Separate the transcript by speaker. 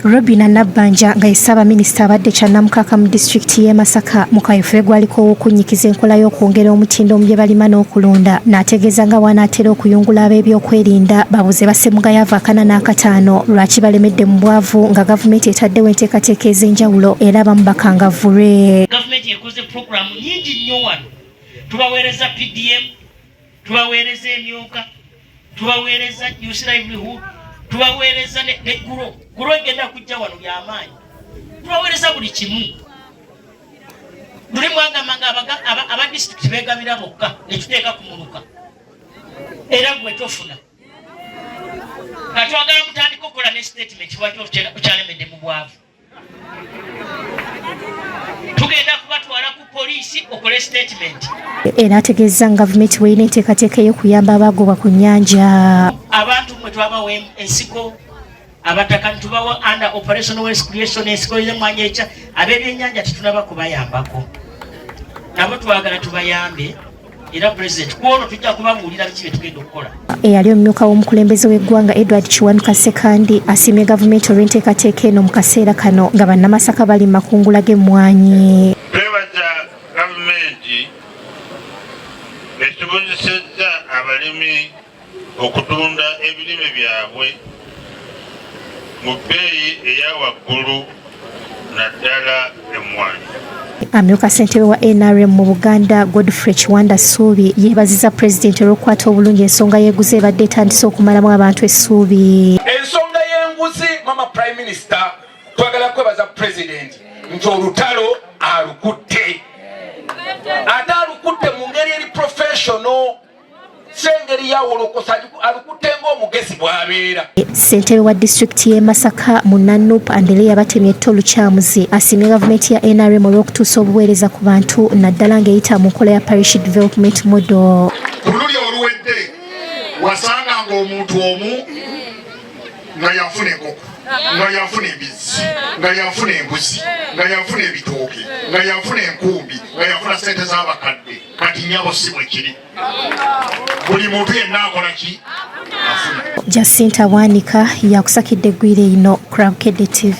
Speaker 1: Robinah Nabbanja nga ye Ssaabaminisita abadde Kyannamukaaka mu disitulikiti y'e Masaka mu kaweefube gwaliko ow'okunnyikiza enkola y'okwongera omutindo mu bye balima n'okulunda n'ategeeza nga bw'anaatera okuyungula ab'ebyokwerinda babuze bassemugayaavu akana n'akataano lwaki balemedde mu bwavu nga gavumenti etaddewo enteekateeka ez'enjawulo era abamu bakangavvulwe.
Speaker 2: Gavumenti ekoze pulogulaamu nnyingi nnyo wano, tubaweereza PDM, tubaweereza emyuka, tubaweereza youth livelihood, tubaweereza ne guro guro egenda kujja wano byamaanyi, tubaweereza buli kimu. Luli mwagamba nga aba disitulikiti beegabira bokka ne tuteeka ku muluka era gwe tofuna. Katwagala mutandike okukola ne statement lwaki okyalemedde mu bwavu. Tugenda kubatwala ku poliisi okole statement.
Speaker 1: Era ategeezza nga gavumenti bw'erina enteekateeka ey'okuyamba abaagobwa ku nnyanja.
Speaker 2: Abantu mwe twabawa ensigo, abataka tubawa under operational wealth creation ensigo y'emmwanyi ekya ab'ebyennyanja tetunaba kubayambako, nabo twagala tubayambe. Era President ku olwo tujja kubabuulira biki bye tugenda okukola.
Speaker 1: Eyali omumyuka w'omukulembeze w'eggwanga Edward Kiwanuka Ssekandi asiimye gavumenti olw'enteekateeka eno mu kaseera kano nga bannamasaka bali mu makungula g'emmwanyi.
Speaker 3: Twebaza gavumenti esobozesezza abalimi okutunda ebirime byabwe mu bbeeyi eya waggulu naddala emmwanyi.
Speaker 1: Amyuka ssentebe wa NRM mu Buganda Godfrey Kiwanda Ssuubi yeebaziza pulezidenti olw'okukwata obulungi ensonga y'enguzi ebadde etandise okumalamu abantu essuubi.
Speaker 4: Ensonga y'enguzi, mama Prime Minister, twagala kwebaza President nti olutalo alukutte, ate alukutte mu ngeri eri professional, si engeri yawolokosa, alukutte ng'omugezi bw'abeera.
Speaker 1: Ssentebe wa disitulikiti y'e Masaka Munnanup Andereya Batemye Lukyamuzi asiimye gavumenti ya NRM olw'okutuusa obuweereza ku bantu naddala ng'eyita mu nkola ya Parish Development Model.
Speaker 5: Ku luli oluwedde wasanga ng'omuntu omu nga yafuna enkoko, nga yafuna embizzi, nga yafuna embuzi, nga yafuna ebitooke, nga yafuna enkumbi, nga yafuna sente z'abakadde. Kati nyabo si bwe kiri, buli muntu yenna akola ki afuna.
Speaker 1: Jacinta Bwanika yakusakidde eggwire ino Crab Kedde TV.